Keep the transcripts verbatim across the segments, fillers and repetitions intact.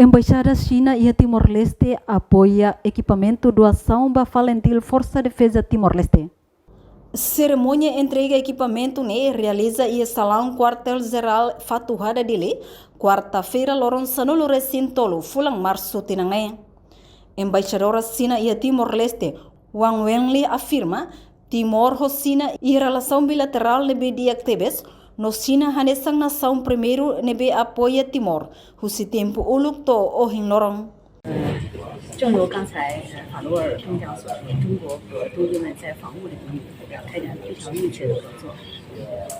Embaixada Xina iha Timor-Leste apoia ekipamentu doasaun ba FALINTIL, Forsa Defeza Timor-Leste. Serimónia entrega ekipamentu ne'e realiza iha salaun Kuartél Jerál Fatuhada, Dili, kuarta-feira loron sanulu-resin-tolu fulan Marsu tinan ne'e. Embaixadora Xina iha Timor-Leste, Wang Wenli afirma, Timor ho Xina iha relasaun bilaterál ne'ebé di'ak tebes, no Xina hanesan nasaun primeiru ne'ebé apoia Timor husi tempu uluk to'o ohin loron. 正如刚才呃法罗尔中将所说，中国和东帝汶在防务领域开展非常密切的合作。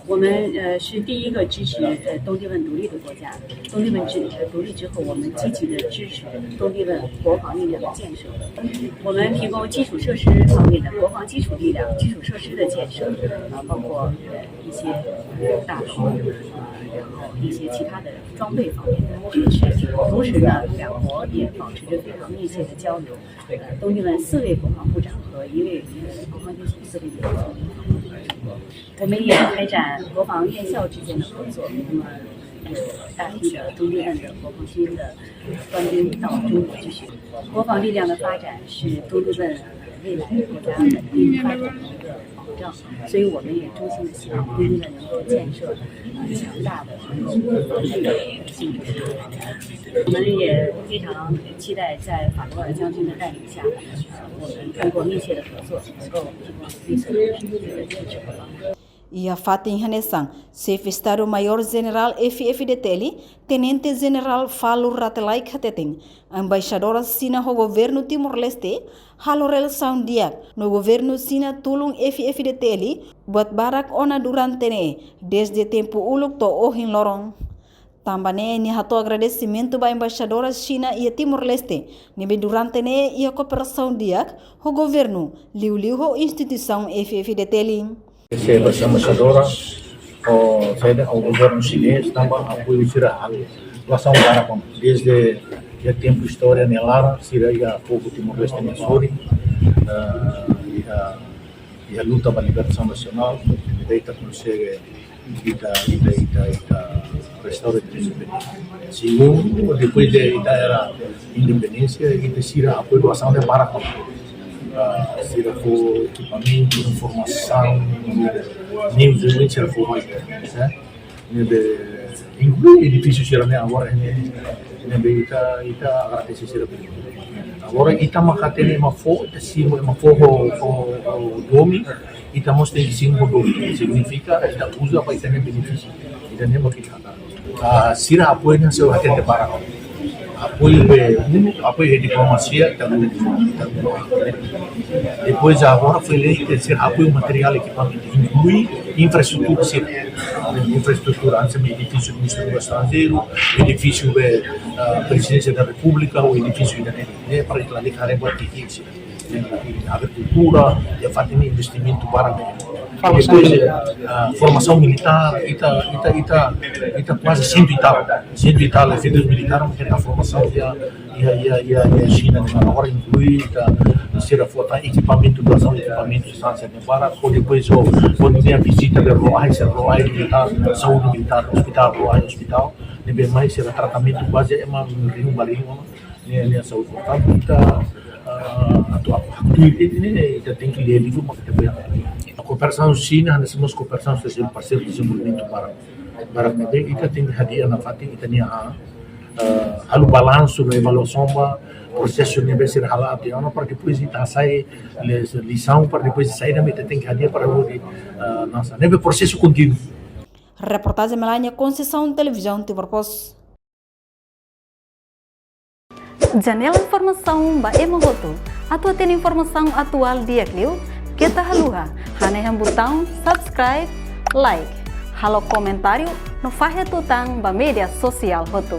我们呃是第一个支持呃东帝汶独立的国家。东帝汶之呃独立之后，我们积极的支持东帝汶国防力量的建设。我们提供基础设施方面的国防基础力量、基础设施的建设，啊，包括呃一些呃大楼，呃然后一些其他的装备方面的支持。同时呢，两国也保持着非常密切的交流。呃，东帝汶四位国防部长和一位呃国防军司令部。我们也开展国防院校之间的合作。那么有大批的东帝汶的国防军的官兵到中国去学。国防力量的发展是东帝汶未来国家稳定发展的一个保障。所以我们也衷心的希望东帝汶能够建设呃强大的能够防御的性质的国家。我们也非常期待在法罗尔将军的带领下，呃我们通过密切的合作，能够提供绿色的这个建设和帮助。 Iha fatin hanesan, Xefe Estadu Maiór Jenerál F-FDTL, Tenente Jenerál Falur Rate Laek hateten, Embaixadora Xina ho Governu Timor-Leste halo relasaun di'ak, no Governu Xina tulun F-FDTL buat barak ona durante ne'e, dezde tempu uluk to'o ohin loron. Tanba ne'e nia hato'o agradesimentu ba Embaixadora Xina iha Timor-Leste, ne'ebé durante ne'e iha kooperasaun di'ak ho Governu, liuliu ho instituisaun F-FDTL. Ese embaixadora ho sede ho Governu Xinés tanba apoiu sira halo. Relasaun barak ona, dezde iha tempu istória nia laran, sira iha povu Timor-Leste nia sorin, eh, iha, iha luta ba libertasaun nasionál, ita konsege ita, ita, ita, ita restaura independénsia. Segundu, depois de ita hetan independénsia, ita sira apoiu doasaun ne'e barak. Ah, sira fó ekipamentu, informasaun, ne'e, ne'e sira fó mai, eh? Ne'ebé inklui edifísiu sira-ne'e agora ne'e, ne'ebé ita, ita agradese sira. Agora ita mak hatene ema fó, ita simu ema fó ho, ho, ho domin, ita mós tenke simu ho domin. Signifika ita uza ba ita-nia benefísiu. Ita-nia mak ita. Ah, sira apoiu ne'e sira hatene barak. Apoiu be, apoiu diplomasia, ita, ita. Depois agora foin lei ke sira apoiu materiál, ekipamentu, inklui infraestrutura sira. Infraestrutura, hanesan edifísiu Ministériu Estranjeiru, edifísiu be, ah, Prezidénsia da Repúblika, ou edifísiu ida-ne'e, para ita lalika haree buat ki'ik sira. Agrikultura, iha fatin ne'e investimentu barak. Depois, ah, formasaun militár, ita, ita, ita, ita kuaze sentu e tal, sentu e tal efetivus militár, mak hetan formasaun iha, iha, iha, iha, iha Xina, ne'e agora inklui ita, sira fó tan ekipamentu, doasaun ekipamentu, distánsia ne'e barak, ou depois, ou, ou nia vizita de roai, se roai militár, saúde militár, ospitál, roai ospitál, ne'ebé mai sira tratamentu baze ema rihun ba rihun, ne'e, ne'e saúde. Portantu, ita, ah, atu, atu, atu, ne'e, ita tenke lee livru, mak ita bele. Kooperasaun Xina, hanesan mós kooperasaun sosiál, parseiru dezenvolvimentu barak. Barak ne'ebé, ita tenke hadi'a nafatin, ita-nia, ah, ah, halo balansu, no evaluasaun ba prosesu ne'ebé sira hala'o tiha ona, para depois ita sai, le-, lisaun, para depois sai da ita tenke hadi'a para hodi, ah, hanesan. Ne'ebé prosesu kontinua. Reportajen Melania Conceição, Televizaun Timor Post. Janela informasaun ba ema hotu. Atu hatene informasaun atuál di'ak liu, keta haluha hanehan butaun subscribe, like, halo komentáriu, no fahe tutan ba média sosiál hotu.